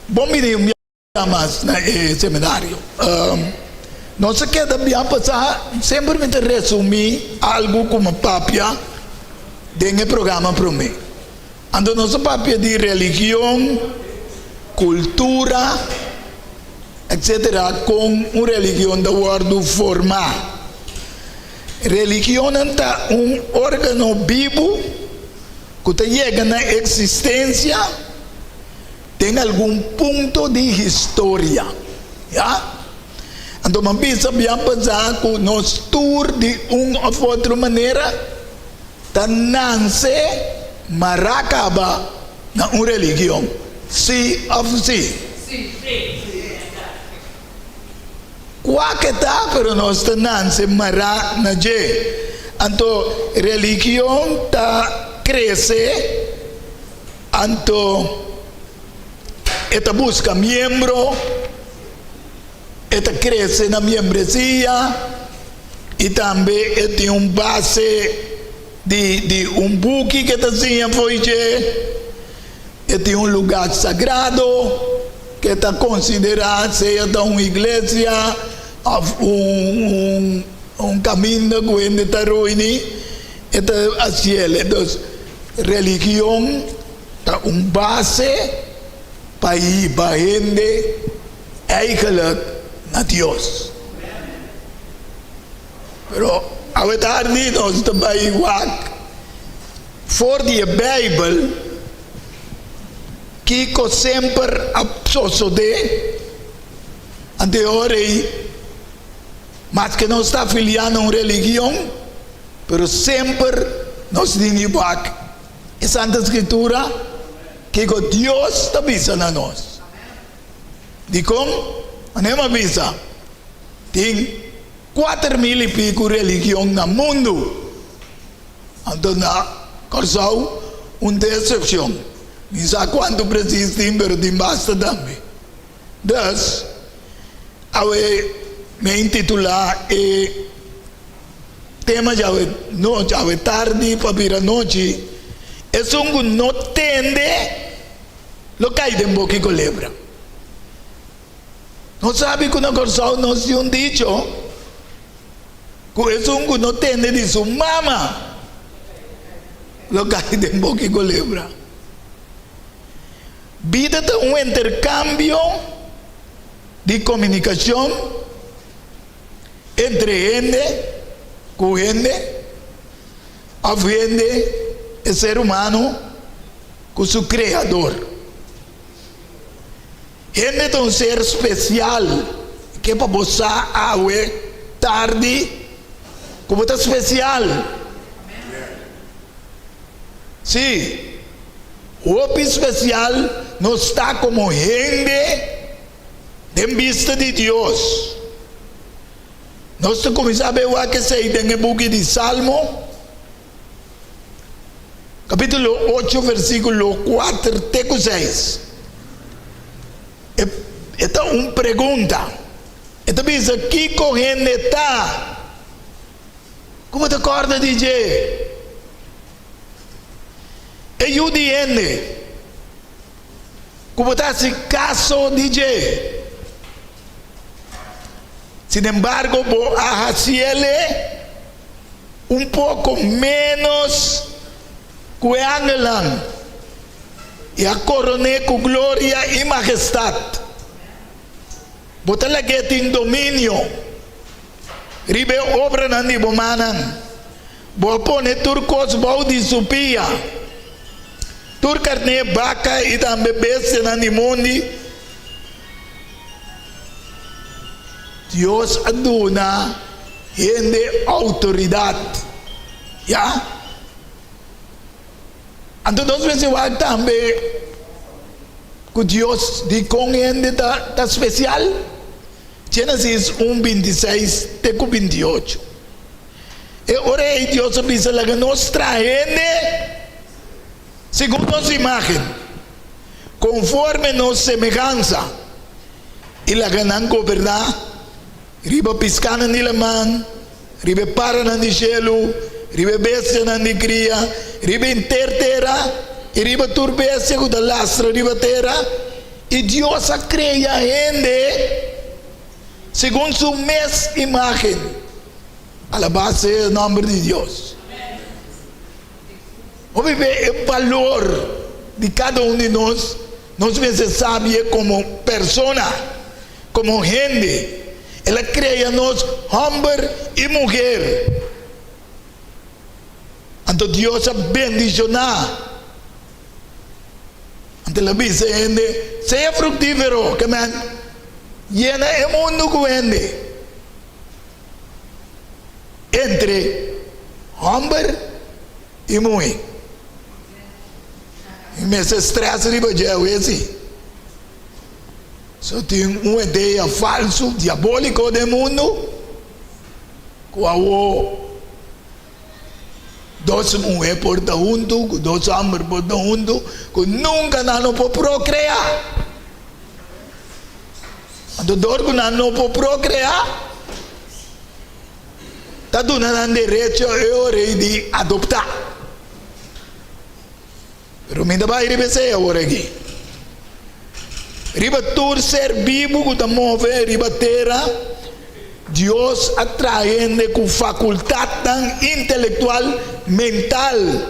Bon bini un bia mas na e seminario. Nos a keda bia pasá, semper mi ta resumí algu ku mi papia den e programa promé. Anto nos a papia di religion, kultura, etcetera, kon un religion ta wòrdu formá. Religionnan ta un órgano bibu ku ta yega na eksistensia den algun punto di historia. Ya. Anto mi a bisa bian pasá ku nos tur di un òf otro manera ta nanse mará kaba na un religion. Sí òf sí? Kua ke ta, pero nos ta nanse mará na dje. Anto religion ta krese, anto e ta buska miembro, e ta krese na miembresia i tambe e tin un base di di un buki ke ta siña fo'i dje. E tin un lugá sagrado ke ta konsiderá sea ta un iglesia òf un un kaminda ku hende ta reuní, e ta hasiel. Entonces, religion ta un base pa hiba hende eigenlijk na Dios. Pero awe tardi nos ta bai wak for di e Bijbel kiko semper a sosodé ante e ora ei, maske nos ta afiliá na un religion, pero semper nos tin di wak e Santa Skritura kiko Dios ta bisa na nos. Dikon? Manera mi a bisa, tin 4000 i piku religion na mundu. Anto na Kòrsou un ta eksepshon. Mi sa kuantu presis tin pero tin basta tambe. Dus, awe mi a intitulá e tema djawe nochi, awe tardi pa bira nochi, Esun ku no tende lo kai den boki kolebra. Nos sabi ku na Kòrsou nos tin un dicho. Ku esun ku no tende di su mama lo kai den boki kolebra. Bida ta un enterkambio di komunikashon entre hende ku hende òf hende, e ser humano, ku su Kreador. Hende ta un ser spesial. Ke pa bo sa awe tardi ku bo ta spesial. Sí, hopi spesial nos ta komo hende den bista di Dios. Nos ta kuminsá be wak esei den e buki di Salmo, Capítulo ocho versículo kuater te ku seis. E e ta un pregunta. E ta bisa kiko hende ta ku bo ta kòrda di dje? E yu di hende ku bo ta hasi kaso di dje? Sinembargo bo a hasiel e un poko ménos ku e angelnan, i a koron'é ku gloria i mahestat. Bo ta lag'é tin dominio riba e obranan di bo mannan. Bo a pone tur kos bou di su pia, tur karné, baka i tambe bestianan di mondi. Dios a duna hende outoridat. Ya. Anto nos mester wak tambe ku Dios dikon hende ta ta spesial. Genesis un 26 te ku 28. E ora ei Dios a bisa laga nos traha hende segun nos imagen, konforme nos semehansa, i laga nan goberná riba piskanan di laman, riba e paranan di shelu, riba e bestianan di kria, riba henter tera i riba tur bestia ku ta lastra riba tera. I Dios a krea hende segun su mes imágen. Alabá sea e nòmber di Dios. Hopi be e balor di kada un di nos, nos mester sabie komo persona, komo hende. El a krea nos hòmber i muher. Anto Dios a bendishoná. Anto el a bisa e hende, Sea fruktífero, ke men yena e mundu ku hende. Entre hòmber i muhé. Mi mester strès riba dje awe si. So tin un idea falsu, diabóliko den mundu ku awo dos muhé por ta huntu, ku dos hòmber por ta huntu, ku nunka nan no por prokreá. Anto dor ku nan no por prokreá, ta duna nan derecho e ora ei di adoptá. Pero mi ta bai riba esei awor aki. Riba tur ser bibu ku ta move riba tera, Dios a traha hende ku fakultatnan intelektual mental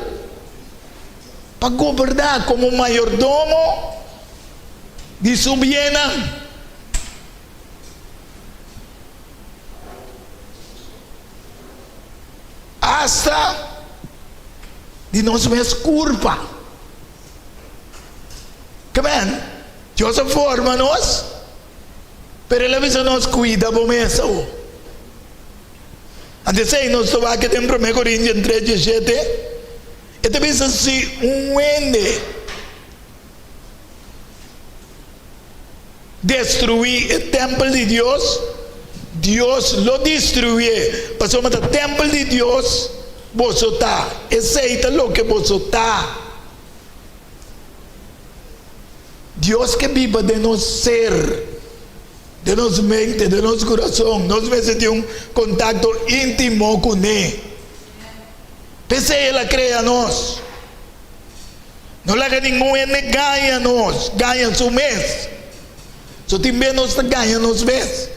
pa goberná komo mayordomo di su biennan. Asta di nos mes kurpa. Kemen, Dios a forma nos, pero El a bisa nos, Kuida bo mes awo. Anto esei nos ta wak den Promé Korintian tres dieshete, e ta bisa si un hende Destruí e tèmpel di Dios, Dios lo destruié, pasobra ta tèmpel di Dios boso ta, esei ta loke boso ta. Dios ke biba den nos ser, den nos mente, den nos kurason. Nos mester tin un kontakto íntimo kuné. P'esei el a krea nos. No laga ningun hende gaña nos, gaña su mes. So tin bes nos ta gaña nos mes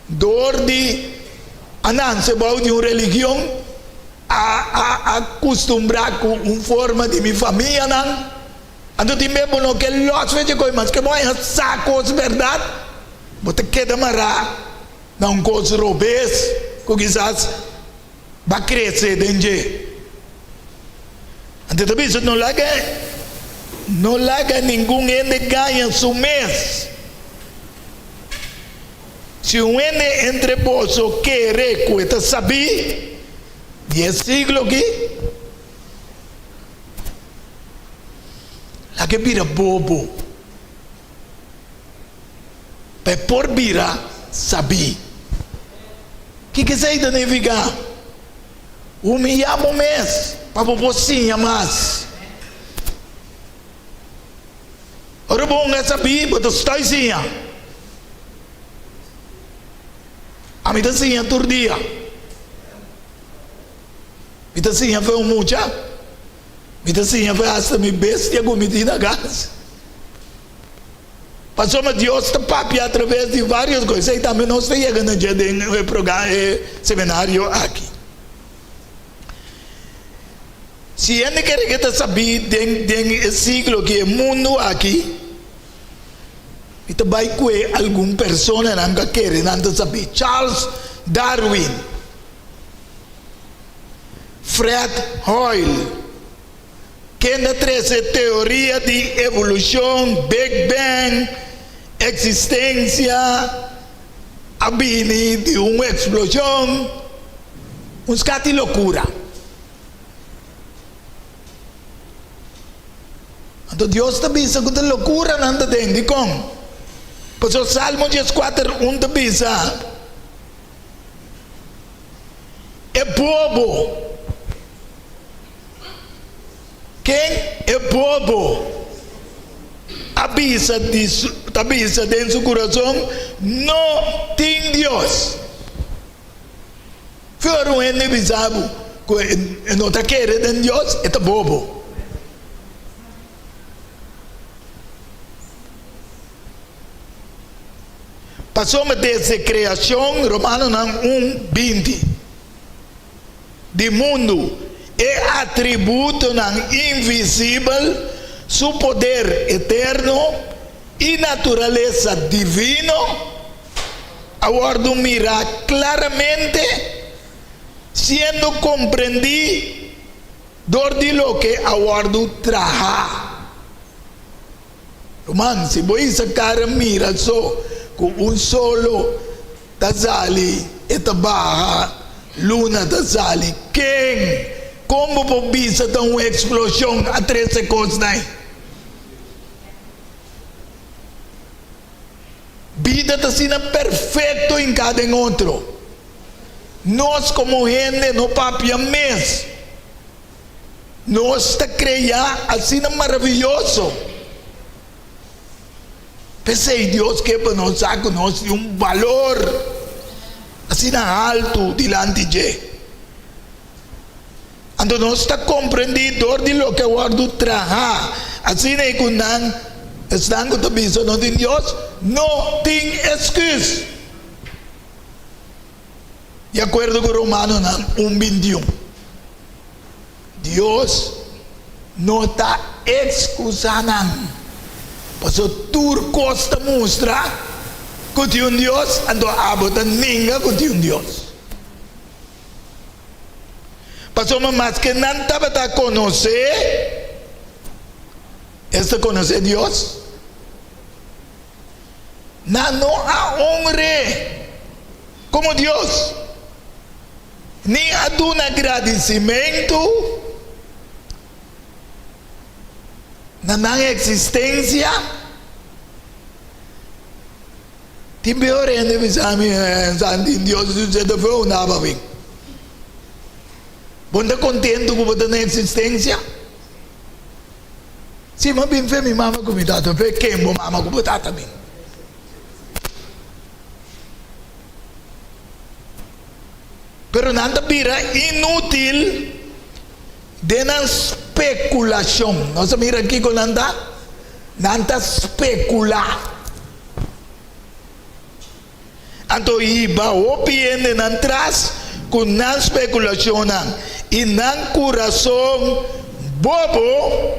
dor di a nanse bou di un religion, a a a kustumbrá ku un forma di mi famianan. Anto tin bes bo no ke lòs fe dje kos, maske bo haña sa kos bèrdat, bo ta keda mará na un kos robes ku kisas Ba krese den dje. Anto ta bisa, no laga, no laga ningun hende gaña su mes. Si un hende entre boso kere ku e ta sabí di e siglo aki, laga e bira bobo, pa e por bira sabí. Kiko esei ta nifiká? Humiyá bo mes pa bo por siña mas. Ora bo hunga sabí, bo ta stòi siña. Ami ta siña tur dia. Mi ta siña fe un mucha. Mi ta siña fe asta mi bestia ku mi tin na kas. Pasobra Dios ta papia atraves di varios cos, esey tambe nos ta yega na dje den e programa, e seminario aki. Si hende kere ke ta sabi den den e siglo aki, e mundo aki, mi ta bay cue algun personanan cu a kere nan ta sabi. Charles Darwin, Fred Hoyle. Ken a trese teoria di evolushon, Big Bang, eksistensia a bini di un eksploshon? Un skati lokura. Anto Dios ta bisa ku ta lokura nan ta den. Dikon? Pasobra Salmo dieskuater un ta bisa. E bobo. Ken e bobo a bisa di su, ta bisa den su kurason, No tin Dios. Fi ora un hende bisa bo ku e no ta kere den Dios, e ta bobo. Pasobra desde kreashon, Romanonan un, 20, di mundu, e atributonan invisibel, su poder eterno i naturalesa divino, a wòrdu mirá klaramente, siendo komprendí dor di loke a wòrdu trahá. Ruman, si bo hisa kara mira so ku un solo ta sali, e ta baha, luna ta sali, ken? Kon bo por bisa ta un eksploshon a trese kosnan ei? Bida ta asina perfekto hinká den otro. Nos komo hende no papia mes. Nos ta kreá asina maraviyoso. P'esei Dios ke pa nos sa ku nos tin un balor asina haltu dilanti dje. Anto nos ta komprendí dor di loke a wòrdu trahá, asina ei ku nan, esnan ku ta bisa no tin Dios, no tin esküs. Di akuerdo ku Romanonan un 21, Dios no ta ekskusá nan, pasobra tur kos ta mustra ku tin un Dios, anto abo ta ninga ku tin un Dios. Pasobra maske nan tabata konosé, esta konosé Dios, Nan no a honr'é komo Dios, ni a duna gradisimentu na nan eksistensia. Tin be ora hende bisa mi, San tin Dios di usted ta feo naba bin. Bo no ta kontentu ku bo ta na eksistensia? Si mi a bin fe mi mama ku mi tata, fe ken bo mama ku bo tata bin? Pero nan ta bira inútil den nan spekulashon. Nos a mira kiko nan ta? Nan ta spekulá. Anto hiba hopi hendenan tras ku nan spekulashonnan i nan kurason bobo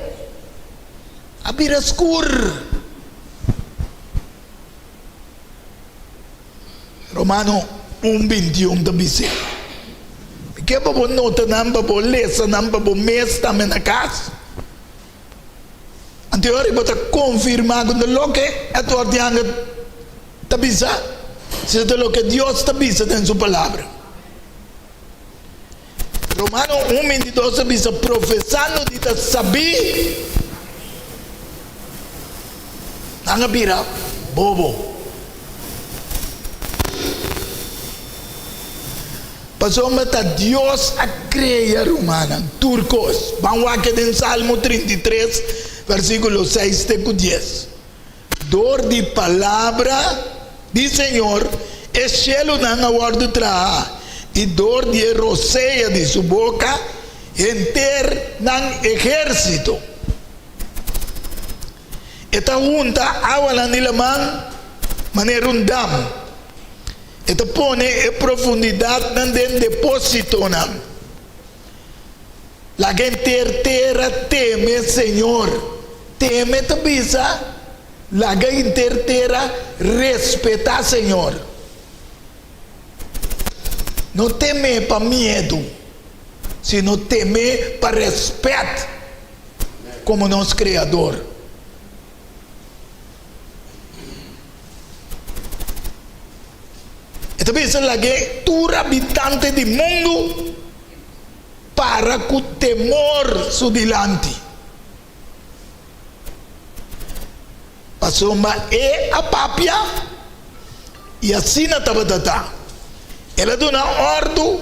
a bira skur. Romano un 21 ta bis'é, Mi ke pa bo nota nan, pa bo lesa nan pa bo mes tambe na kas. Anto e ora bo ta konfirmá ku ta loke Edward Younger ta bisa, sino ta loke Dios ta bisa den su Palabra. Romano un 22 ta bisa, Profesando di ta sabí, nan a bira bobo. Pasobra ta Dios a krea, rumannan, tur kos. Ban wak den Salmo 33, versíkulo 6 te ku 10. Dor di palabra di Señor e shelunan a wòrdu traha, i dor di e rosea di su boka henter nan ehérsito. E ta hunta awanan di laman manera un dam. E ta pone e profundidatnan den depósitonan. Laga henter tera teme Señor. Teme ta bisa, laga henter tera respetá Señor. No tem'é pa miedu, sino tem'é pa rèspèt komo nos Kreador. E ta bisa lag'é tur habitante di mundu para ku temor su dilanti, pasobra e a papia i asina tabata ta. El a duna òrdu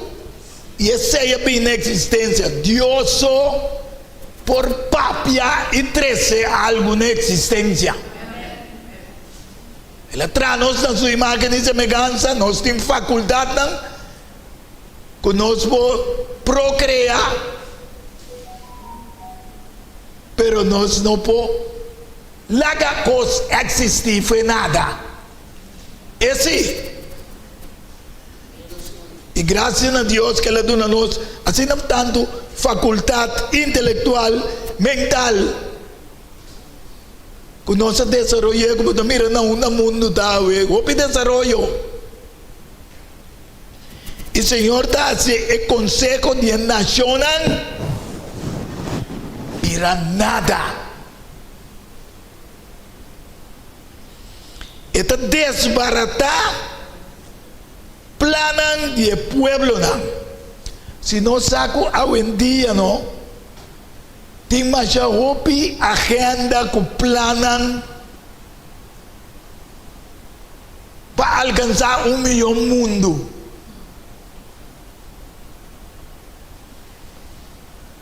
i esei a bini na eksistensia. Dios so por papia i trese algu na eksistensia. El a traha nos na su imágen i semehansa. Nos tin fakultatnan ku nos por prokreá, pero nos no por laga kos eksistí fo'i nada. E si. I grasia na Dios ku el a duna nos asina tantu fakultat intelektual, mental, ku nos a desaroy'é ku bo ta mira na unda mundu ta awe. Hopi desaroyo. I Señor ta hasi e konseho di e nashonnan bira nada. E ta desbaratá plannan di e pueblonan. Si nos sa ku awendia no tin masha hopi agenda ku plannan pa alkansá un mihó mundu.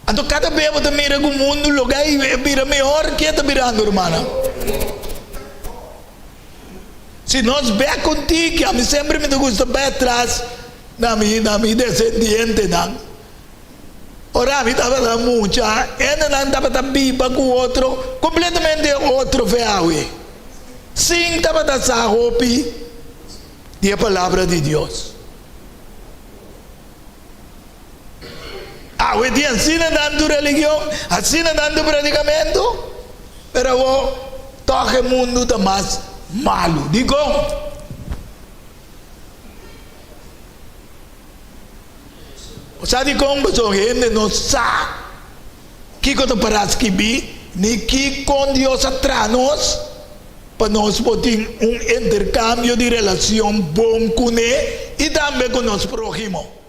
Anto kada bes bo ta mira ku mundu lo gai e bira mihor, ke ta birando rumannan? Si nos bek un tiki, ami semper mi ta gusta bai atras na mi na mi desendientenan. Ora ami tabata mucha, hendenan tabata biba ku otro kompletamente otro fe awe, sin tabata sa hopi di e palabra di Dios. Awe tin asina tantu religion, asina tantu predikamentu, pero awor tòg e mundu ta mas malu. Dikon? Bo sa dikon? Pasobra hende no sa kiko ta pará skibí ni kikon Dios a traha nos pa nos por tin un interkambio di relashon bon kuné i tambe ku nos próhimo.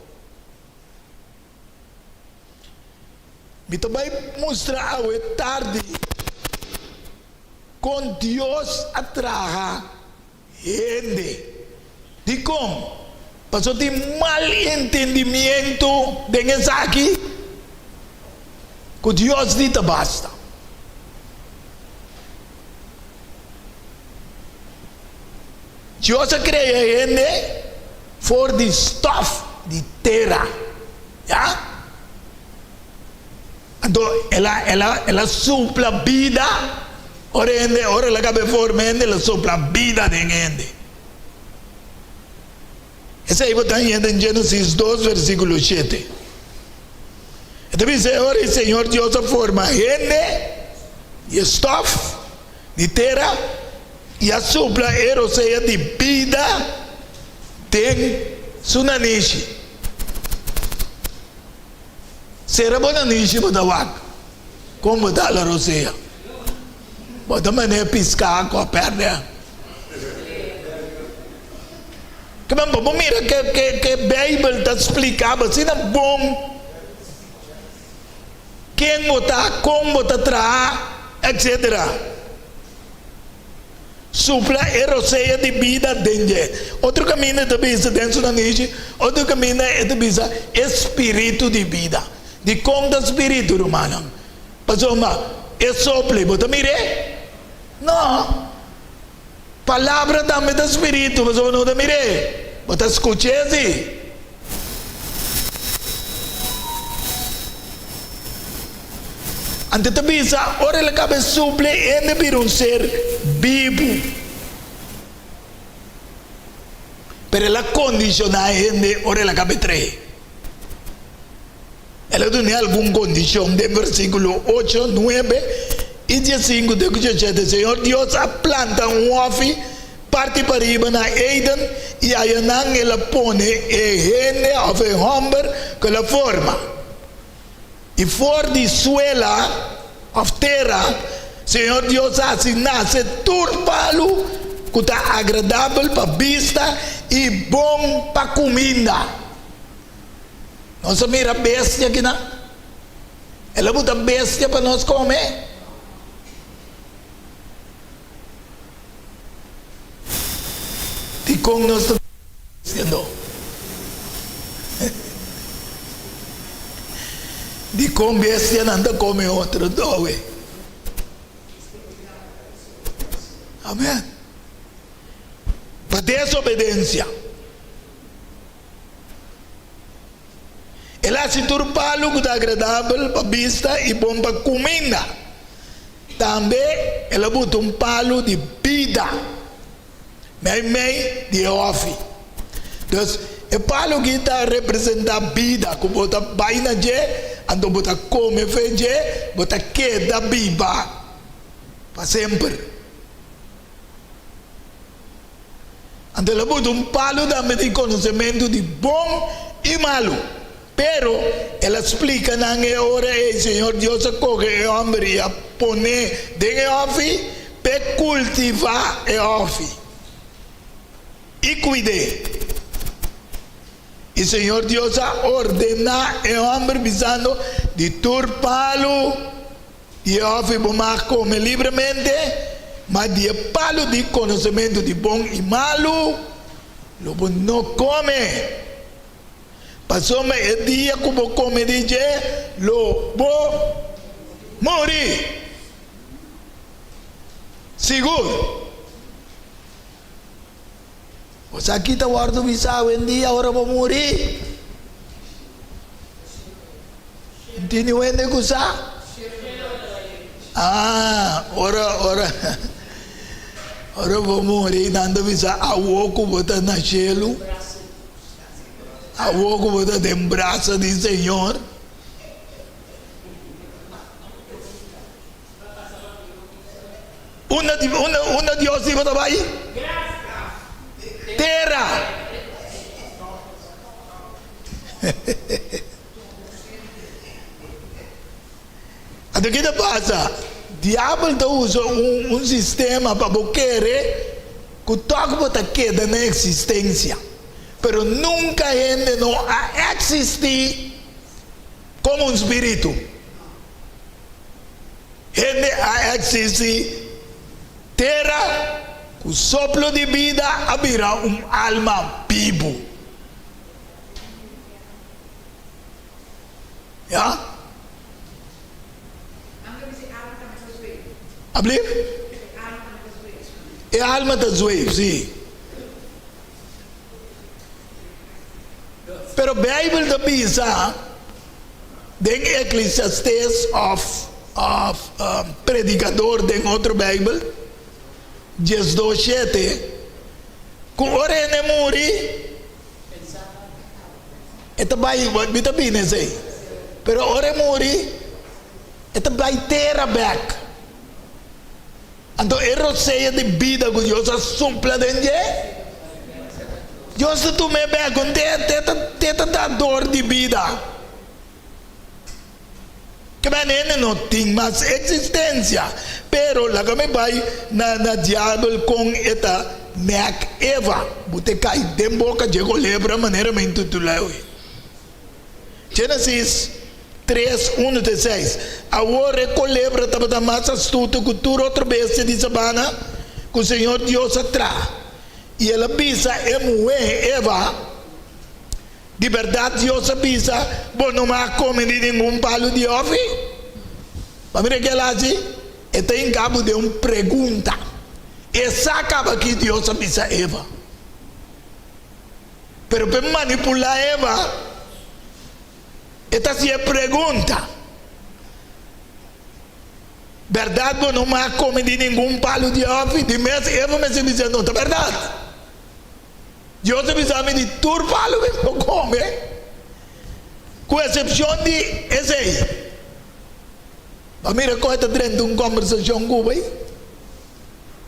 Mi ta bai mustra awe tardi kon Dios a traha hende. Dikon? Pasobra tin mal entendimiento den esaki ku Dios di ta basta. Dios a krea hende for di stof di tera, ya. Anto el a, el a, el a supla bida ora hende, ora el a kaba e forma hende, el a supla bida den hende. Esei bo ta haña den Génesis dos versíkulo shete. E ta bisa, Ora e Señor Dios a forma hende di e stof di tera i a supla e rosea di bida den su nanishi. Sera bo nanishi bo ta wak kon bo ta hala rosea. Bo ta manera piská ku a pèrdè. Kiman pa bo mira ke ke ke Beibel ta splika bo asina bon ken bo ta, kon bo ta traha, etsetera. Supla e rosea di bida den dje. Otro kaminda e ta bisa den su nanishi, otro kaminda e ta bisa e spiritu di bida. Dikon ta spiritu, rumannan? Pasobra e sopla, bo ta mir'é? No. Palabra tambe ta spiritu, pasobra bo no ta mir'é, bo ta skuch'é si. Anto ta bisa, ora el a kaba e supli, hende bira un ser bibu. Pero el a kondishoná e hende ora el a kaba e trahe. El a dun'é algun kondishon den versíkulo ocho, nuebe i diesinku te ku diesshete, Señor Dios a planta un hòfi parti pariba na Eden, i ayanan el a pone e hende òf e hòmber ku el a forma. I for di suela òf tera, Señor Dios a hasi nase tur palu ku ta agradabel pa bista i bon pa kuminda. Nos a mira bestia kinan. El a buta bestia pa nos kome. Dikon nos ta bestia no? Dikon bestianan ta kome otro dowe? Amen. Pa desobedensia. El a hasi tur palu ku ta agradabel pa bista i bon pa kuminda. Tambe el a buta un palu di bida. Meimei di e hòfi. Dus, e palu ki ta representá bida ku bo ta bai na dje, anto bo ta kome fe dje, bo ta keda biba pa semper. Anto el a buta un palu tambe di konosementu di bon i malu. Pero, el a splika nan e ora ei, Señor Dios a kohe e hòmber i a pon'é den e hòfi p'e kultivá e hòfi i kuid'é. I Señor Dios a ordená e hòmber, bisando, Di tur palu di e hòfi bo mag kome libremente, ma di e palu di konosementu di bon i malu lo bo no kome. Pasobra e dia ku bo kome di dje, lo bo muri. Sigur. Bo sa ki ta wòrdu bisa awendia ora bo muri? N tini wende ku sa? Ah, ora, ora, ora bo muri, nan ta bisa awo ku bo ta na shelu. Awor ku bo ta den brasa di Señor. Unda, unda, unda Dios di bo ta bai? Tera. Anto ki ta pasa? Diabel ta usa un un sistema pa bo kere ku tòg bo ta keda na eksistensia. Pero nunka hende no a eksistí komo un spiritu. Hende a eksistí tera ku soplo di bida a bira un alma bibu. Ya. Ablief? E alma ta zweef, si. Pero Bijbel ta bisa den Eclesiastes of of Predicador den otro Bijbel, 12:7, ku ora hende muri, E ta bai, mi ta bini esei. Pero ora e muri, e ta bai tera bek. Anto e rosea di bida ku Dios a supla den dje, Dios ta tum'é bek. Un te te ta dador di bida. Keb'en hende no tin mas eksistensia. Pero laga mi bai na na diabel kon e ta mek Eva. Bo te kai den boka dje kolebra manera mi intitulá e. Genesis tres, unu te seis. Awor e kolebra tabata mas astuto ku tur otro bestia di sabana ku Señor Dios a traha. I el a bisa e muhé, Eva, Di bèrdat Dios a bisa, Bo no mag kome di ningun palu di òfi? Pa mira ke el hasi, e ta hinka bo den un pregunta. E sa kaba ki Dios a bisa Eva. Pero pa e manipulá Eva, e ta hasi e pregunta, Bèrdat bo no mag kome di ningun palu di òfi? Di mes Eva mester bisa, No ta bèrdat. Dios a bisa mi di tur palu mi por come, cu excepcion di esey. Bo a mira con e ta drenta un conversacion cu bo ey?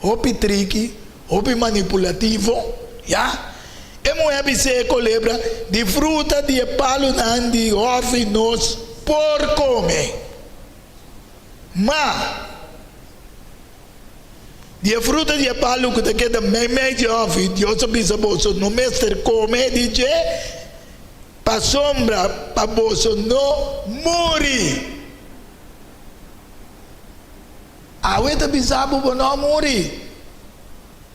Hopi triki, hopi manipulativo, ya. E muher a bisa e colebra, Di fruta di e palunan di hofi nos por come, ma. Di e fruta di e palu ku ta keda meimei dje hòfi, Dios a bisa boso no mester kome di dje, pasobra pa boso no muri. Awe ta bisa bo, bo no a muri.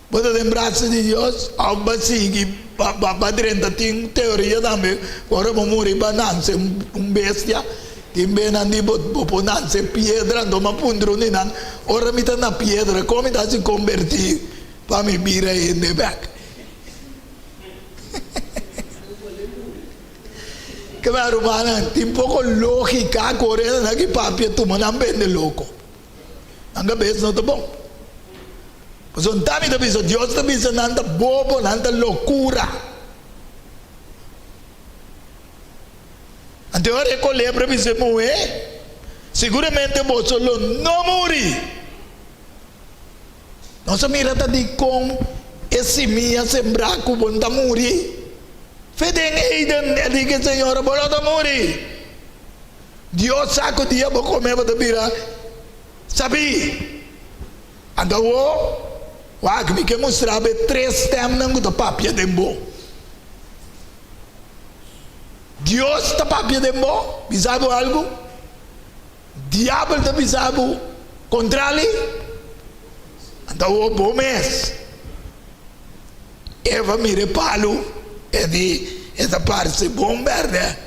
Bo ta den brasa di Dios òf bo a sigui ba drenta? Tin teoria tambe ku ora bo muri bo a nanse un bestia. Tin be nan di bo por nanse piedra, anto mi a puntra un di nan, ora mi ta na piedra kon mi ta hasi kombertí pa mi bira hende bèk? Kebè rumannan, tin poko lógika ku ora nan aki papia tuma nan bende loko. Nan kabes no ta bon. Pasobra ta mi ta bisa, Dios ta bisa nan ta bobo, nan ta lokura. Anto ora e kolebra bisa e muhé, Siguramente boso lo no muri. Nos a mira ta dikon e simia sembrá ku bo no ta muri. Fe den Eden, e di ku e señora, bo no ta muri. Dios sa ku dia bo kome bo ta bira sabí. Anto awor, wak, mi ke mustra bo e tres stèmnan ku ta papia den bo. Dios ta papia den bo, bisa bo algu. Diabel ta bisa bo kontrali. Anto awor bo mes. Eva mira e palu, e di, E ta parse bon bèrdè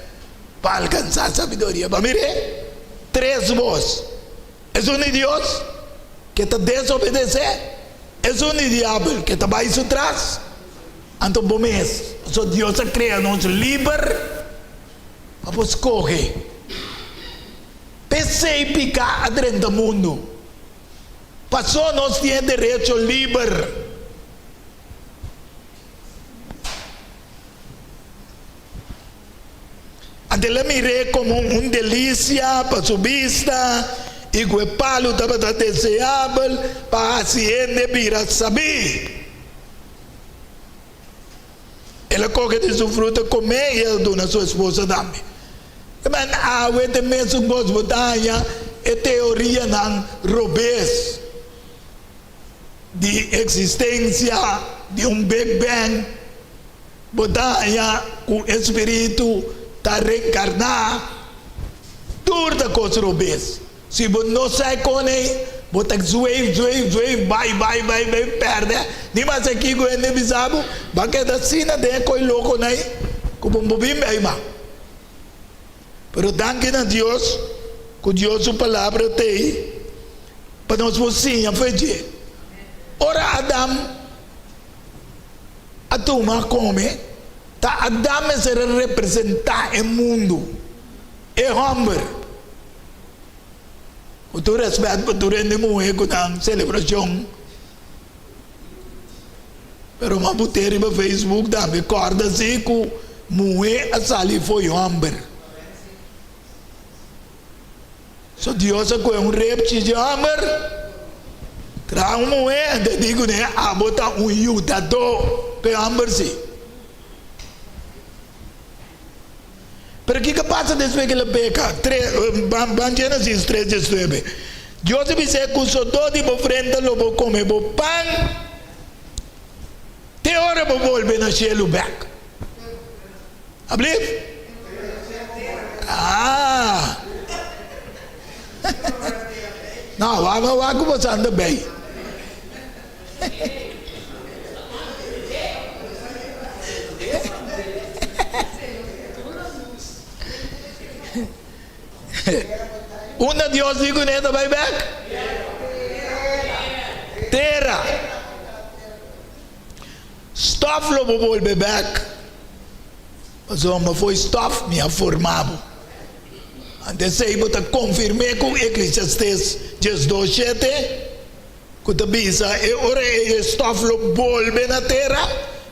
pa alkansá sabiduria. Bo a mir'é? Tres bos. Esun di Dios, ke ta desobedesé, esun di diabel, ke ta bai su tras. Anto bo mes, pasobra Dios a krea nos liber pa por skohe. P'esei piká a drenta mundu, pasobra nos tin e derecho liber. Anto el a mir'é komo un delisia pa su bista i ku e palu tabata deseabel pa hasi hende bira sabí. El a kohe di su fruta komé i el a duna su esposa tambe. Men awe ta e mesun kos bo ta haña e teorianan robes. Di eksistensia di un Big Bang, bo ta haña ku e spiritu ta reenkarná. Tur ta kos robes. Si bo no sa e kon ei, bo ta zweef, zweef, zweef, bai, bai, bai, bai, pèrdè. Ni mas aki ku hende bisa bo, bo a keda asina den e koi lokonan ei ku bo no bin bai mas. Pero danki na Dios ku Dios su Palabra ta ei pa nos por siña fe dje. Ora Adam a tuma kome, ta Adam mester a representá e mundu, e hòmber. Ku tur rèspèt pa tur hende muhé ku nan selebrashon, pero mi a put'é riba Facebook tambe, kòrda si ku muhé a sali fo'i hòmber. So Dios a kohe un repchi dje hòmber, traha un muhé, anto e di kuné, Abo ta un yudadó pa e hòmber si. Pero kiko a pasa despues ku el a peka? Ban Génesis tres diesnuebe. Dios a bis'é, Ku sodó di bo frenta lo bo kome bo pan te ora bo bolbe na shelu bèk. Ablief? Ah! No, wak ma wak ku boso anda bei. Unda Dios di ku ne ta bai bek? Tera. Stof lo bo bolbe bek. Pasobra bo foi stof, mi a forma bo. Ante esei bo ta konfirm'é ku Eklesiastes 12, shete, ku ta bisa, E ora ei e stof lo bolbe na tera,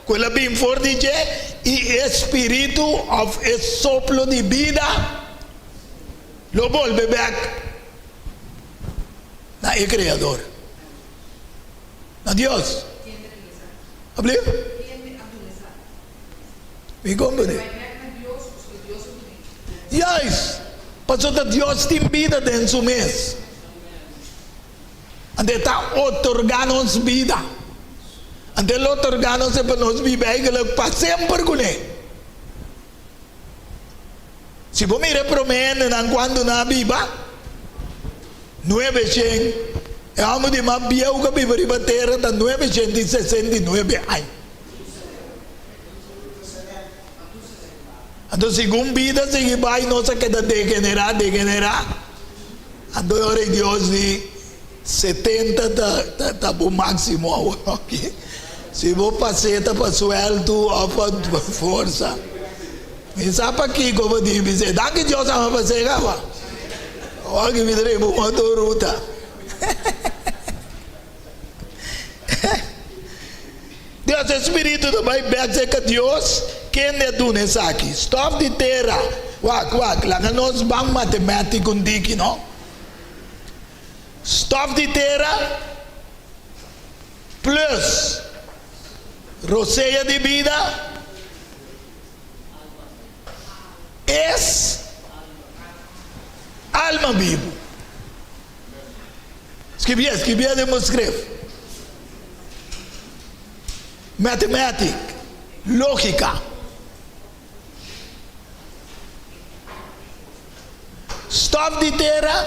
ku el a bin for di dje, i e spiritu òf e soplo di bida lo bolbe bèk na e Kreador. Na Dios. Ablief? Mi comprende. Juist. Pasobra ta Dios tin bida den su mes. Anto e ta otorga nos bida. Anto el otorga nos pa nos biba eigenlijk pa semper kuné. Si bo mira e promé hendenan kuantu nan a biba, nuebeshen, e hòmber di mas bieu ku a biba riba tera ta 969 aña. Anto segun bida sigui bai nos a keda degenerá, degenerá. Anto e ora ei Dios di, 70 ta ta bo máksimo awor aki. Si bo pas'é ta pa suèltu òf pa forsa. Mi sa pakiko bo tin bis'é, Danki Dios a mi pas'é kaba. Awor aki mi ta riba un otro ruta. Dios e spiritu ta bai bek serka Dios, kende a duna esaki? Stof di tera. Wak, wak, laga nos ban matemátik un tiki, no? Stof di tera plus rosea di bida es alma bibu. Skibié, skibié den bo skref. Mathematic, lógika. Stòf di tera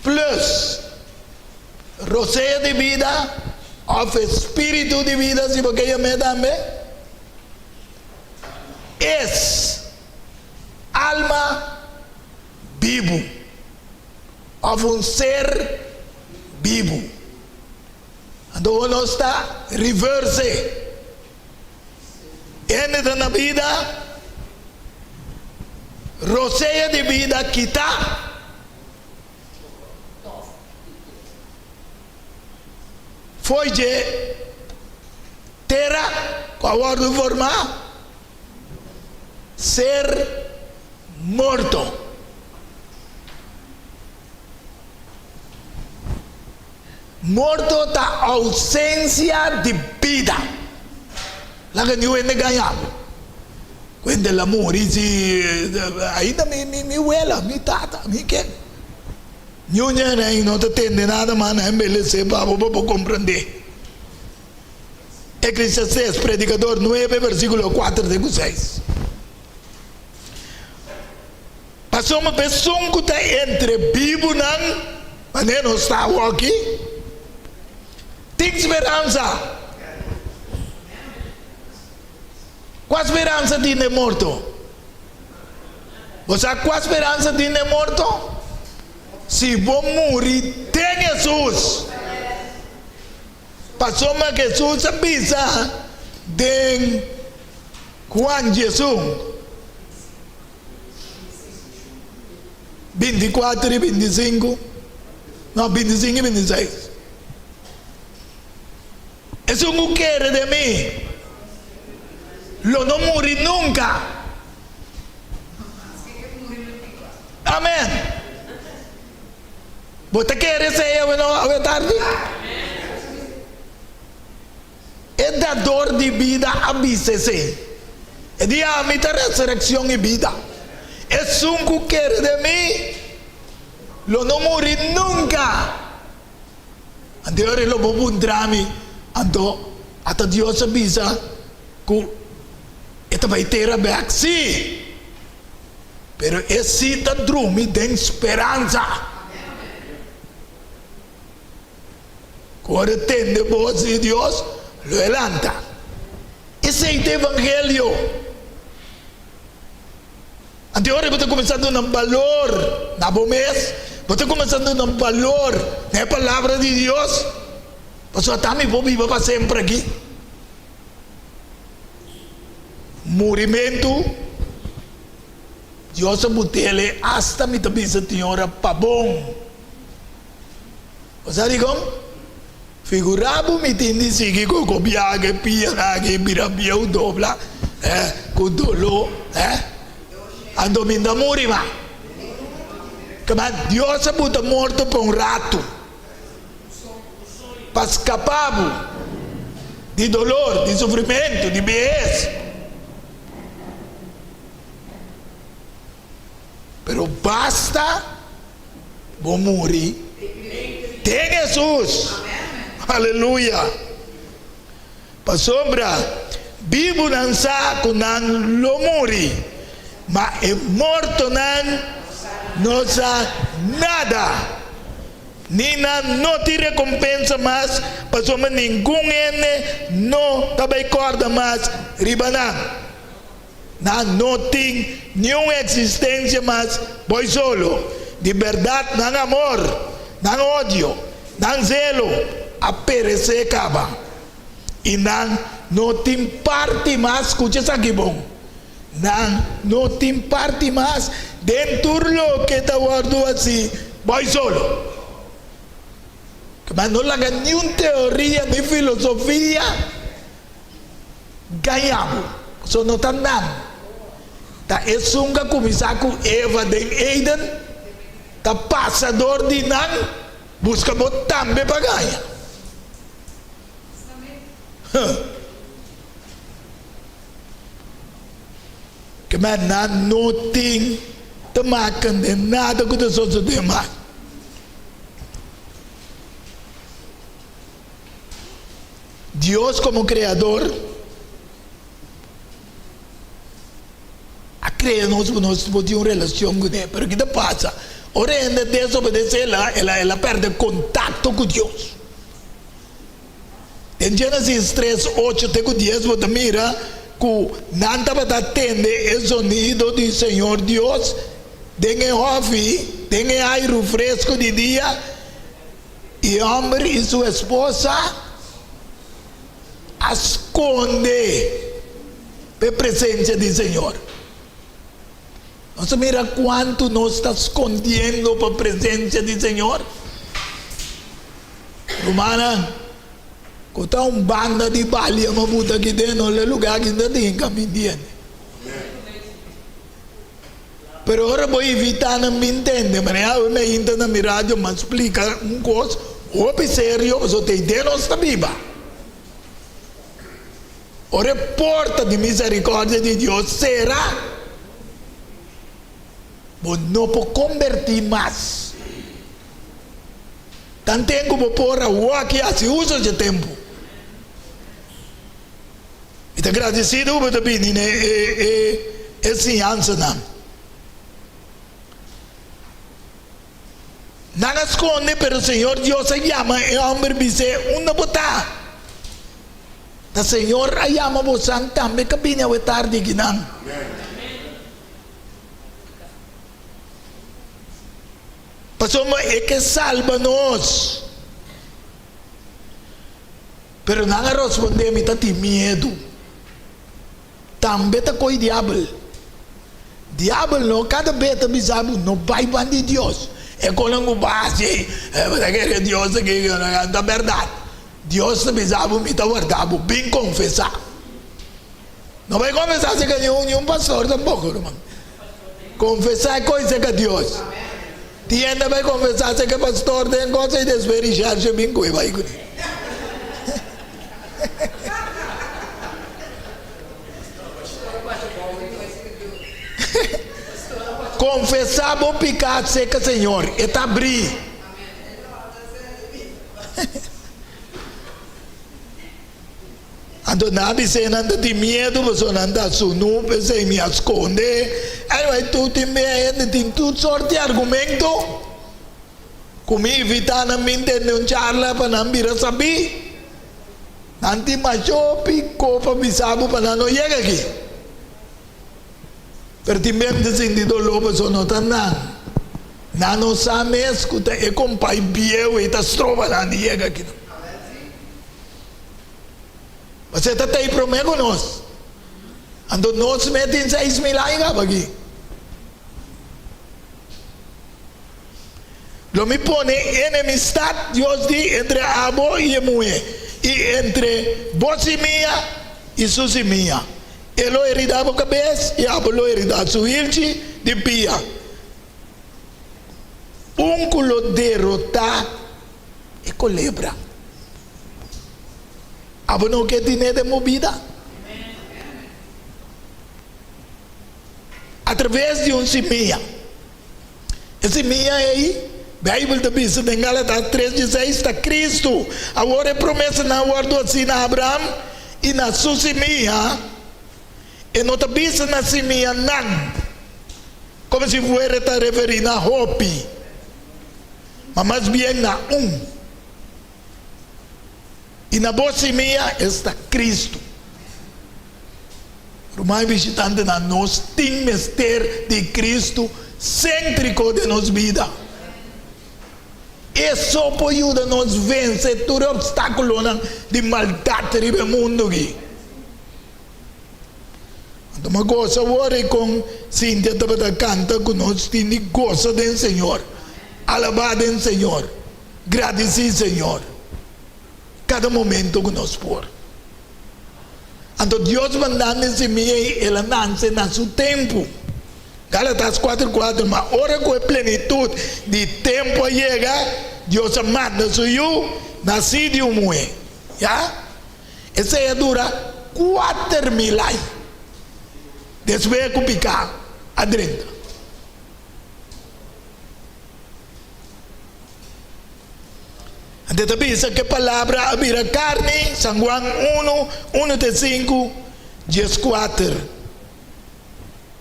plus rosea di bida òf e spiritu di bida si bo ke yam'é tambe es alma bibu òf un ser bibu. Anto nos ta reverse. Hende ta na bida, rosea di bida kita. Fo'i dje tera ku a wòrdu formá, ser morto. Morto ta ausencia di bida. Laga niun hende gaña bo. Ku hende la muri si ainda mi mi wela, mi tata, mi ken. Niun hende no ta tende nada mas na embelesé pa bo pa bo comprende. Eclesiastes, Predicador nuebe versiculo kuater te ku seis. Pasobra pa esun ku ta entre bibunan, manera nos ta awoki, tin speransa. Kua speransa tin den morto? Bo sa kua speransa tin den morto? Si bo muri den Hesus. Pasobra Hesus a bisa den Juan diesun. Binti kuater i binti sinku, no, binti sinku i binti seis. Esun ku kere den mi lo no muri nunka. Amen. Bo ta kere esei awe no, awe tardi? E Dador di bida a bisa esei. E di, Ami ta resureccion i bida. Esun cu kere den mi lo no muri nunca. Anto e ora e lo bo puntra mi, Anto ata Dios a bisa cu e ta bay tera bek? Si! Pero e si ta drumi den speransa. Ku ora e tende bos di Dios, lo e lanta. Esei ta evangelio. Anto e ora bo ta kuminsá duna balor na bo mes, bo ta kuminsá duna balor na e palabra di Dios, pasobra ta mi por biba pa semper aki. Murimentu, Dios a but'el asta mi ta bisa tin ora pa bon. Bo sa dikon? Figurá bo mi tin di sigui ku ku biaha e pianan aki bira bieu dobla eh ku doló eh anto mi ta muri ma. Kaba Dios a buta morto pa un ratu pa skapá bo di dolor, di sufrimentu, di behes. Pero basta bo muri den Hesus. Aleluya! Pasobra bibunan sa ku nan lo muri, ma e mortonan no sa nada, ni nan no tin rekompensa mas, pasobra ningun hende no ta bai kòrda mas riba nan. Nan no tin niun eksistensia mas boy solo. Di bèrdat nan amor, nan odio, nan zelo a peresé kaba. I nan no tin parti mas, skucha esaki bon, nan no tin parti mas den tur loke ta wòrdu hasí boy solo. Ma no laga niun teoria ni filosofia gaña bo. Pasobra no ta nan. Ta esun ku a kuminsá ku Eva den Eden ta pasa dor di nan buska bo tambe pa gaña. Huh. Kema nan no tin te maken den nada ku ta sosodé mas. Dios komo Kreador a krea nos pa nos por tin un relashon kuné. Pero ki ta pasa? Ora hende desobedesé el a el a pèrdè kontakto ku Dios. Den Génesis tres, ocho te ku dies bo ta mira ku nan tabata tende e zonido di Señor Dios den e hòfi, den e airu fresku di dia, i e hòmber i su esposa a skonde pa e presensia di Señor. Nos ta mira kuantu nos ta skondiendo pa presensia di Señor. Rumannan, ku ta un banda di balia ma buta aki den no le lugá aki ta tin kamindiende. Pero ora bo invitá nan bin tende, manera awe mi a hinta na mi radio mi a splika un kos hopi serio pasobra ta ei den nos ta biba. Ora e porta di misericordia di Dios sera, bo no por conberti mas. Tanten cu bo por awor aki haci uso dje tempo. Mi ta gradecido cu bo ta bini na e siñansanan. Nan a sconde, pero Señor Dios a yama e homber bis'é, Unda bo ta? Ta Señor a yama bosan tambe ka bini awe tardi akinan. Pasobra e ke salba nos. Pero nan a rospondé, Mi ta tin miedu. Tambe ta koe diabel. Diabel no kada bes ta bisa bo, no bai ban di Dios. E konan ku bo hasi, bo ta kere Dios ta kere, ta bèrdat. Dios ta bisa bo, mi ta warda bo, bin konfesá. No bai konfesá serka niun pastor tampoko, ruman. Konfesá e kos serka Dios. Tin hende a bai konfesá serka e pastor den kos ei despues rishershe bin ku e bai kuné. Konfesá bo piká serka Señor, e ta abrí. Anto nan a bis'é, Nan ta tin miedu pasobra nan ta sunu, p'esei mi a skonde. Anyway, tur tin bia hende tin tur sort di argumento ku mi invitá nan bin tende un charla pa nan bira sabí. Nan tin masha hopi ko pa bisa bo pa nan no yega aki. Pero tin bia mi ta sinti doló pasobra no ta nan. Nan no sa mes ku ta e kompai bieu ei ta stroba nan di yega aki. Pasobra e ta tei promé ku nos. Anto nos mes tin 6000 aña kaba aki. Lo mi pone enemistat, Dios di, entre abo i e muhé, i entre bo simia i su simia. E lo heridá bo kabes i abo lo heridá su hilchi di pia. Un ku lo derotá e kolebra. Abo no ke tine den bo bida? Atraves di un simia. E simia ei, Beibel ta bisa den Galatas tres dieseis, ta Kristu. Awor e promesanan a wòrdu hasí na Abraham i na su simia. E no ta bisa na simianan, komo si fuera e ta referí na hopi, ma mas bien na un. I na bo simia, esta Kristu. Ruman i bishitantenan, nos tin mester di Kristu séntriko den nos bida. E so por yuda nos vense tur e opstákulonan di maldat riba e mundu aki. Anto mi a gosa awor i kon Cynthia tabata kanta ku nos tin di gosa den Señor, alabá den Señor. Gradisí Señor kada momento ku nos por. Anto Dios mandando e simia ei, el a nanse na su tempu. Galatas kuater kuater, Ma ora ku e plenitut di tempu a yega, Dios a manda su Yu, nasí di un muhé. Ya? Esei a dura 4000 ai despues ku piká a drenta. Anto e ta bisa ku e Palabra a bira karni, San Juan unu, unu te sinku, dieskuater.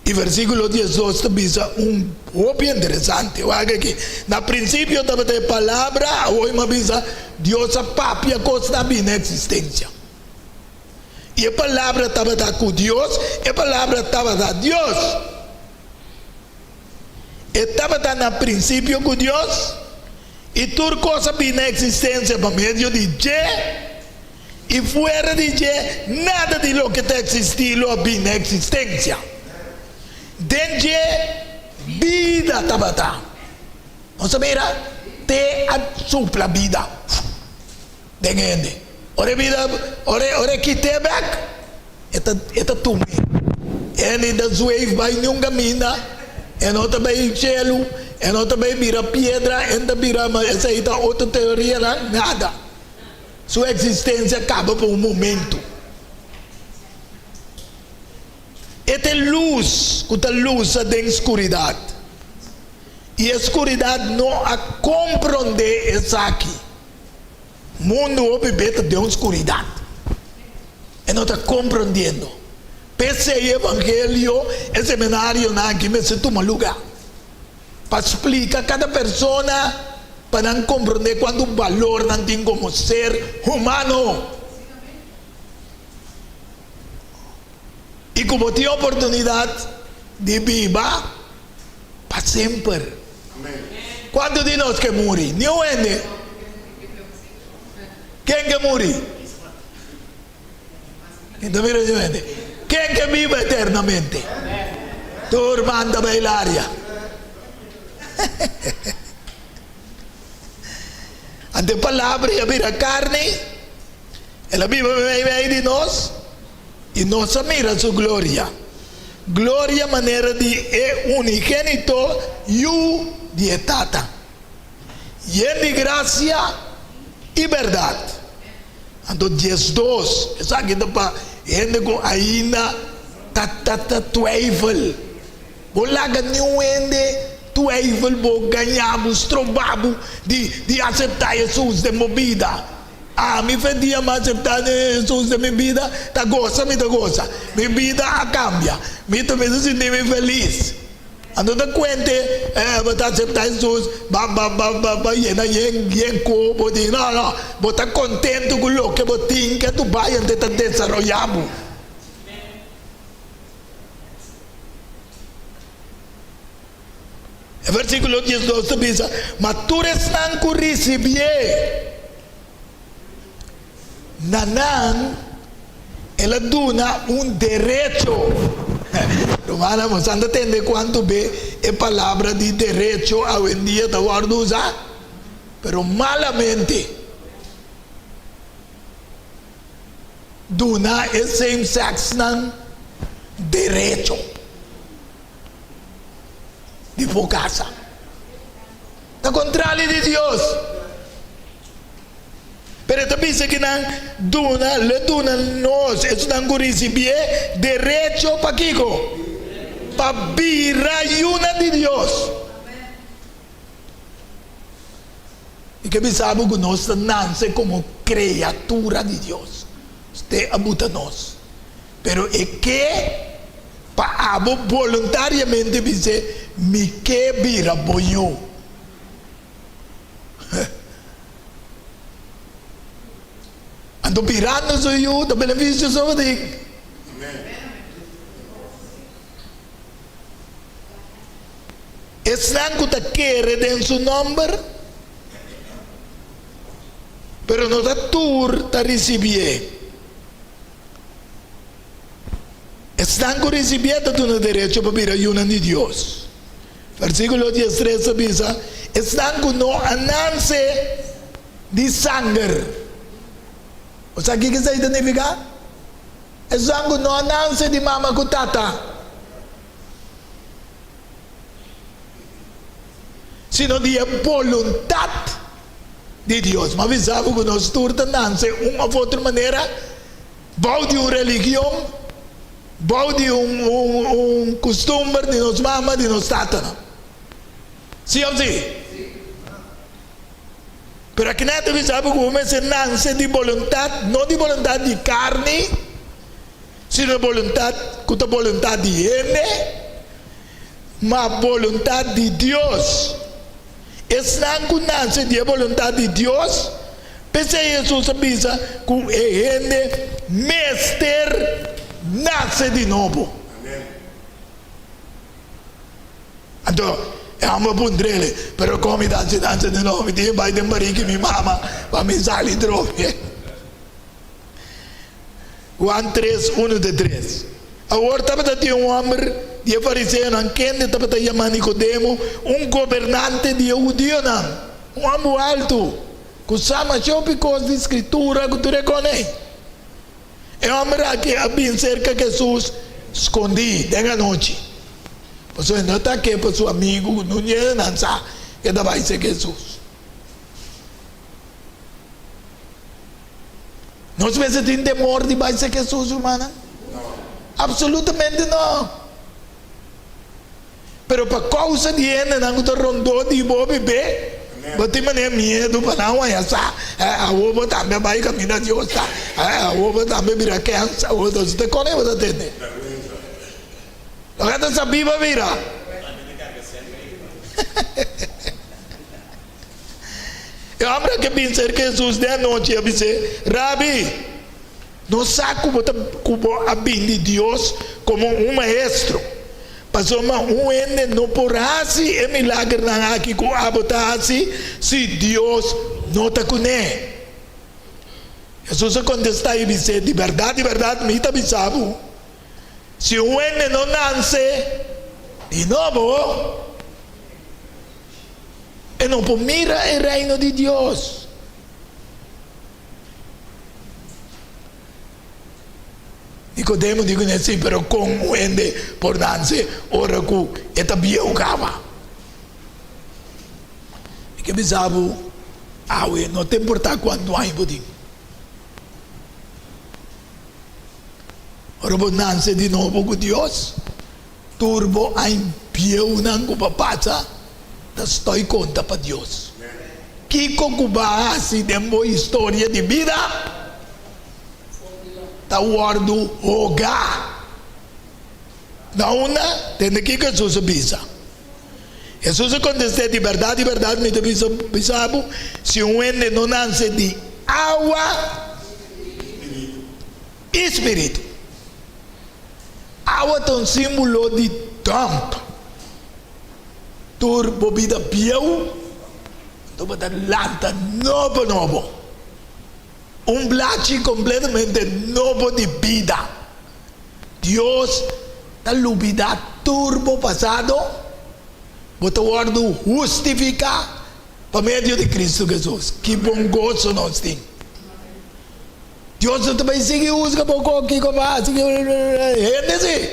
I versíkulo diesdos ta bisa un hopi interesante. Wak aki, Na prinsipio tabata e Palabra, awor mi a bisa, Dios a papia kosnan a bini na eksistensia. I e Palabra tabata ku Dios, e Palabra tabata Dios. E tabata na prinsipio ku Dios, i tur kos a bini na eksistensia pa medio di dje, i fuera di dje nada di loke ta eksistí lo a bini na eksistensia. Den dje bida tabata. Nos a mira te a supla bida den hende. Ora e bida, ora e kit'é bèk. E ta e ta tum'é. E ni ta zweef bai niun kaminda, e no ta bai shelu, e no ta bai bira piedra, e no ta bira, ma esei ta otro teorianan, nada. Su eksistensia kaba pa un momentu. E ta e lus ku ta lusa den skuridat, i e skuridat no a komprondé esaki. Mundu hopi be ta den un skuridat. E no ta komprondiendo. P'esei e evangelio, e seminarionan aki mester tuma luga. Pa splika kada persona pa nan komprondé kuantu balor nan tin komo ser humano. I ku bo tin oportunidat di biba pa semper. Kuantu di nos ke muri? Niun hende. Ken ke muri? Mi ta mira niun hende. Ken ke biba eternamente? Tur man ta bai laria. Anto e palabra i a bira karni, el a biba meimei di nos. I nos a mira su gloria, gloria manera di e unigénito Yu di e Tata, yen di grasia i bèrdat. Anto 12, esaki ta pa hende ku ainda ta ta ta twijfel. Bo laga niun hende twijfel bo, gaña bo, stroba bo di di aseptá Hesus den bo bida. Ami fe dia mi aseptá Hesus den mi bida, ta gosa mi ta gosa. Mi bida a kambia. Mi ta mester sinti mi felis. Anto ta kuente bo ta aseptá Hesus ba ba ba ba ba yena yen yen ku bo tin. No no, bo ta kontentu ku loke bo tin ke tu bai ante ta desaroyá bo. E versíkulo 12 ta bisa, Ma tur esnan ku risibié, na nan el a duna un derecho. Rumannan, boso a tende kuantu be e palabra di derecho awendia ta wòrdu usá? Pero malamente. Duna e same sex-nan derecho. Di por casa. Ta contrali di Dios. Pero e ta bisa ki nan duna, lo e duna nos, esunnan cu ricibié, derecho pa kico? Pa bira yunan di Dios. Mi ke bisa bo cu nos ta nace como creatura di Dios. Usted a buta nos. Pero e ke pa abo boluntariamente bis'é, Mi ke bira bo yu. Anto birando su yu ta benefisio so bo tin. Esnan ku ta kere den su nòmber, pero no ta tur ta risibié. Esnan ku risibié ta duna derecho pa bira yunan di Dios. Versíkulo diestres ta bisa, Esnan ku no a nanse. di sanger. Bo sa kiko esei ta nifiká? Esun ku no a nanse di mama ku tata, sino di e boluntat di Dios. Mi a bisa bo ku nos tur ta nanse un òf otro manera bou di un religion, bou di un kustumber di nos mama, di nos tatanan. Sí òf sí? Pero aki nan ta bisa bo ku bo mester nanse di boluntat, no di boluntat di karni, sino boluntat ku ta boluntat di hende, ma boluntat di Dios. Esnan ku nanse di e boluntat di Dios, p'esei Hesus a bisa ku e hende mester nase di nobo. Anto e hòmber a puntr'el, Pero kon mi ta hasi dansa di nobo? Mi tin e bai den bariki mi mama pa mi sali trobe. Juan tres, unu te tres. Awor tabata tin un hòmber di e fariseonan kende tabata yamá Nikodemo, un gobernante di e hudionan, un hòmber altu, ku sa masha hopi kos di Skritura ku tur e kon ei. E hòmber aki a bin serka Hesus skondí den anochi, pasobra e no ta ke pa su amigu ku nun hende nan sa ke ta bai serka Hesus. Nos mester tin temor di bai serka Hesus, rumannan? Apsolutamente no! Pero pa kousa di hendenan ku ta rondó di bo bibé, bo tin manera miedu pa nan waya sa, eh, awor bo tambe a bai kaminda Dios ta, eh, awor bo tambe bira kèns, awor bo ta kone bo ta tende? Loke ta sabí bo bira. E hòmber a ke bin serka Hesus den anochi i a bis'é, Rabi, Nos sa ku bo ta ku bo a bin di Dios komo un maestro, pasobra un hende no por hasi e milagernan aki ku abo ta hasi si Dios no ta kuné. Hesus a kontestá i bis'é, Di bèrdat, di bèrdat, mi ta bisa bo, si un hende no nanse di nobo, e no por mira e Reino di Dios. Nikodemo di kuné, Sí, pero kon un hende por nanse ora ku e ta bieu kaba? Mi ke bisa bo awe, no ta importá kuantu aña bo tin. Ora bo nanse di nobo ku Dios, tur bo aña bieunan ku bo a pasa ta stoi konta pa Dios. Kiko ku bo a hasi den bo historia di bida ta wòrdu hogá. Na unda? Tende kiko Hesus a bisa. Hesus a kontest'é, Di bèrdat, di bèrdat, mi ta bisa bo, si un hende no nanse di awa i spiritu. Awa ta un símbolo di dòmp. Tur bo bida bieu, anto bo ta lanta nobo nobo. Un blachi kompletamente nobo di bida. Dios ta lubidá tur bo pasado, bo ta wòrdu hustifiká pa medio di Kristu Hesus. Ki bon goso nos tin! Dios no ta bai sigui husga bo kon kiko bo a hasi, hende si.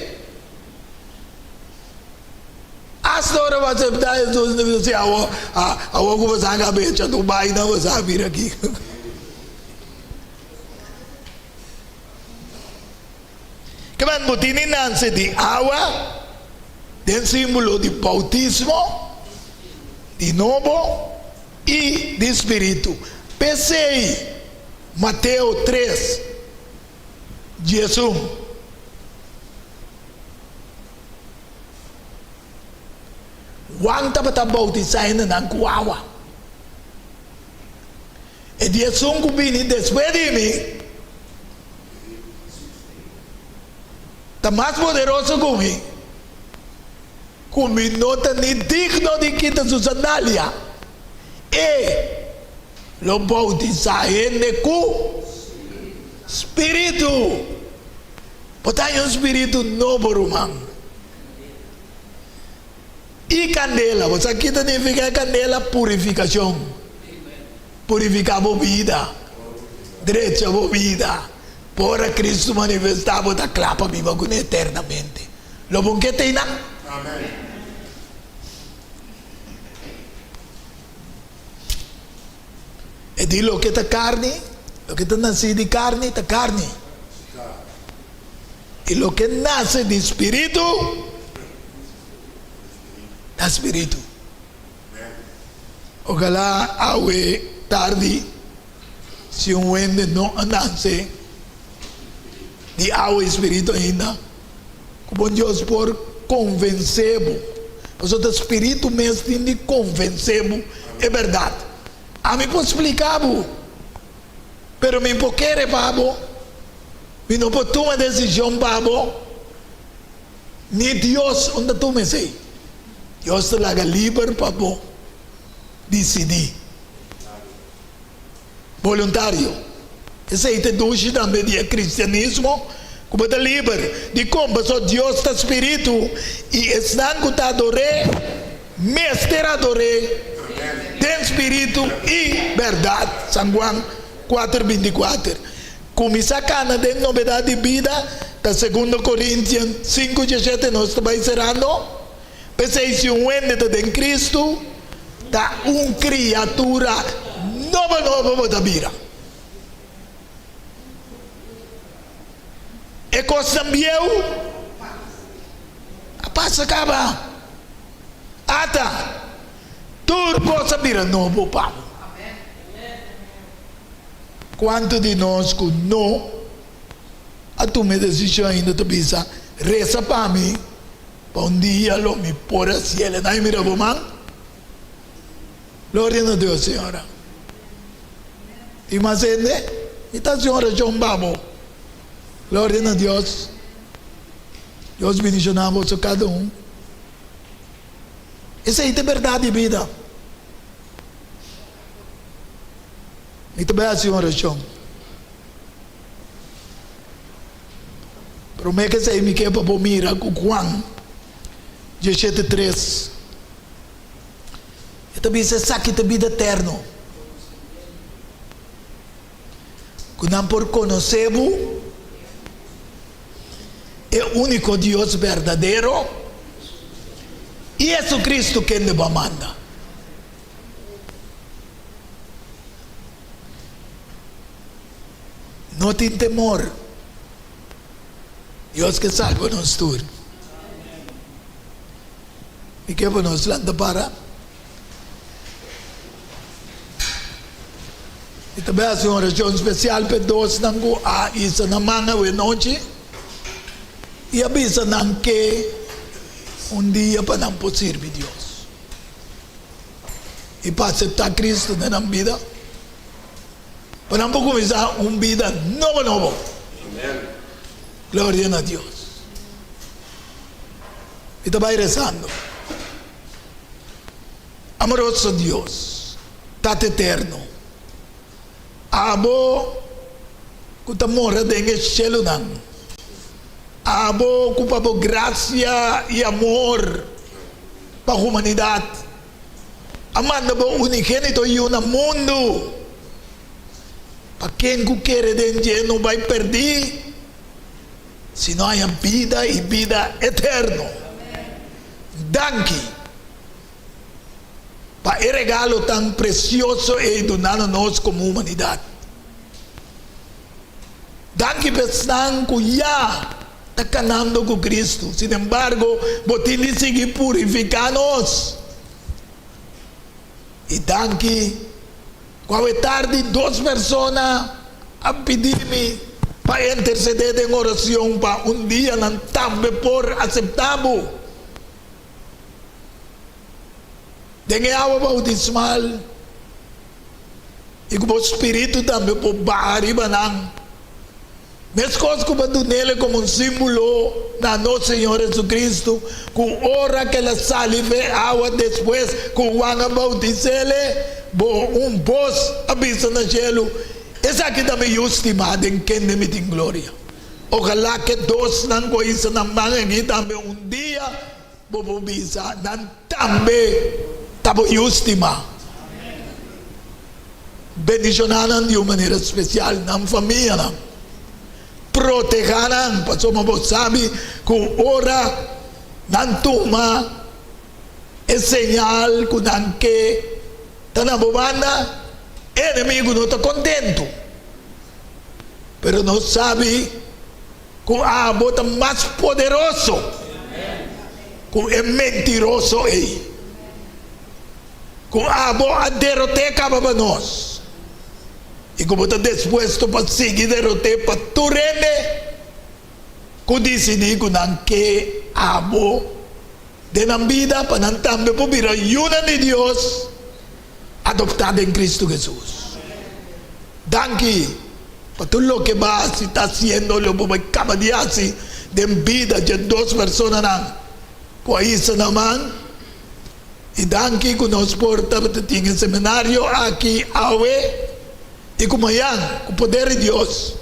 Asta ora bo aseptá Hesus no bisa si awor awor ku bo sa kabecha tur baina bo sa bira kiko. Kiman bo tini nanse di awa den símbolo di boutismo di nobo i di spiritu. P'esei Mateo tres, 11. Juan tabata boutisá hendenan ku awa. E di esun ku bini despues di mi ta mas poderoso ku mi, ku mi no ta ni digno di kita su sandalia. E lo boutisá hende ku Spiritu. Bo ta haña un spiritu nobo, ruman. I kandela. Bo sa ki ta nifiká e kandela? Purifikashon. Purifiká bo bida. Drecha bo bida. Pa ora Kristu manifestá bo ta kla pa biba kuné eternamente. Lo bon ke ta einan? E di loke ta karni, loke ta nasí di karni ta karni. I loke nase di spiritu ta spiritu. Ojalá awe tardi si un hende no a nase di awa i spiritu ainda, ku bon Dios por konvensé bo. Pasobra ta spiritu mes tin di konvensé bo e bèrdat. Ami por splika bo, pero mi por kere pa bo. Mi no por tuma desishon pa bo, ni Dios un ta tuma esei. Dios ta laga liber pa bo disidí. Boluntario. Esei ta e dushi tambe di e kristianismo, ku bo ta liber. Dikon? Pasobra Dios ta Spiritu, i esnan ku ta ador'é mester ador'é den spiritu i bèrdat. San Juan kuater binti kuater. Kuminsá kana den nobedat di bida ta Segundo Korintian sinku dieshete nos ta bai serando. P'esei si un hende ta den Kristu ta un kriatura nobo nobo bo ta bira. E kosnan bieu a pasa kaba. Ata, tur kos a bira nobo pa bo. Kuantu di nos ku no a tuma e desishon ainda ta bisa, Resa pa mi, pa un dia lo mi por hasiel? E nan mira bo man. Gloria na Dios, señora. Tin mas hende? Mi ta hasi un orashon pa bo. Gloria na Dios. Dios bendishoná boso kada un. Esei ta e bèrdat di bida. Mi ta bai hasi un orashon. Promé ku esei mi ke pa bo mira ku Juan dieshete tres. E ta bisa esaki ta bida eterno, ku nan por konosé bo, e úniko Dios berdadero, i Jesucristo kende bo a manda. No tin temor. Dios ke salba nos tur. Mi ke pa nos lanta para. Mi ta bai hasi un orashon spesial pa e dosnan ku a hisa nan man awe nochi i a bisa nan ke un dia pa nan por sirbi Dios. I pa aseptá Cristo den nan bida, pa nan por kuminsá un bida nobo nobo. Gloria na Dios. Mi ta bai rezando. Amoroso Dios, Tata Eterno, Abo ku ta mora den e shelunan, Abo ku pa Bo grasia i amor pa humanidat a manda Bo unigénito Yu na mundu, pa ken ku kere den dje no bai pèrdí, sino haña bida i bida eterno. Danki pa e regalo tan presioso ei duná na nos komo humanidat. Danki pa esnan ku ya ta kanando ku Kristu. Sinembargo, bo tin di sigui purifiká nos. I danki ku awe tardi dos persona a pidi mi pa intersedé den oracion pa un dia nan tambe por aceptá bo den e awa bautismal i ku bo spiritu tambe por baha riba nan. Meskos ku bo dunele komo un símbolo na nos Señor Jesucristo, ku ora ku el a sali fe awa despues ku Juan a bautis'ele, bo un bos a bisa na shelu, Esaki ta mi Yu stimá, den kende mi tin gloria. Ojalá ku e dosnan ku a hisa nan man aki tambe un dia bo por bisa nan tambe ta bo Yu stimá. Bendishoná nan di un manera spesial, nan famianan. Protehá nan, pasobra bo sabi ku ora nan tuma e señal ku nan ke ta na bo banda, e enemigu no ta kontentu. Pero nos sabi ku abo ta mas poderoso ku e mentiroso ei. Ku abo a derot'é kaba pa nos, i ku bo ta dispuesto pa sigui derot'é pa tur hende ku disidí ku nan ke abo den nan bida pa nan tambe por bira yunan di Dios adoptá den Kristu Hesus. Danki pa tur loke bo a hasi, ta hasiendo, lo bo bai kaba di hasi den bida dje dos personanan ku a hisa nan man. I danki ku nos por tabata tin e seminario aki awe i ku mañan, ku poder di Dios,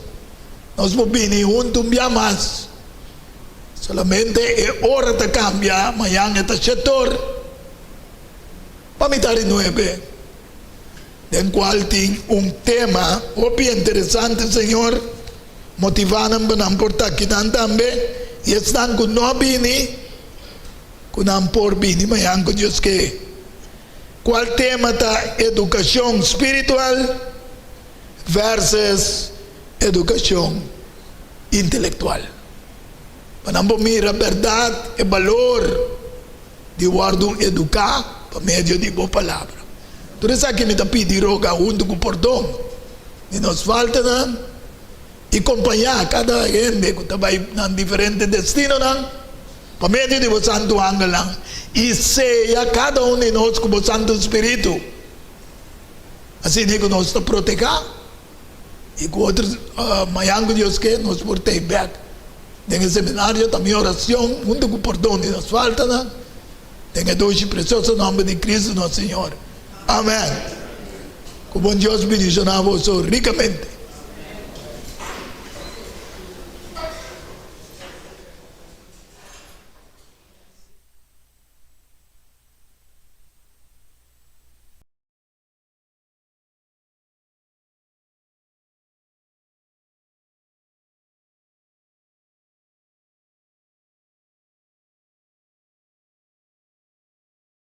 nos por bini huntu un bia mas. Solamente e ora ta kambia, mañan e ta shetor pa mitar di nuebe, den kual tin un tema hopi interesante, Señor, motivá nan pa nan por ta akinan tambe, i esnan ku no a bini, Ku nan por bini mañan ku Dios ke. Kual tema ta edukashon spiritual versus edukashon intelektual? Pa nan por mira bèrdat e balor di wòrdu eduká pa medio di bo palabra. Tur esaki mi ta pidi roga huntu ku pordon di nos faltanan i kompañá kada hende ku ta bai nan diferente destinonan. Pa medio di bo santu angelnan, i seya kada un di nos ku bo Santu Spiritu, asina ku nos ta protegá i ku otro mañan ku Dios ke nos por tei bèk den e seminario. Ta mi oracion huntu ku pordon di nos faltanan den e dushi precioso nomber di Cristo nos Señor. Amen. Ku bon Dios bendiciona boso ricamente.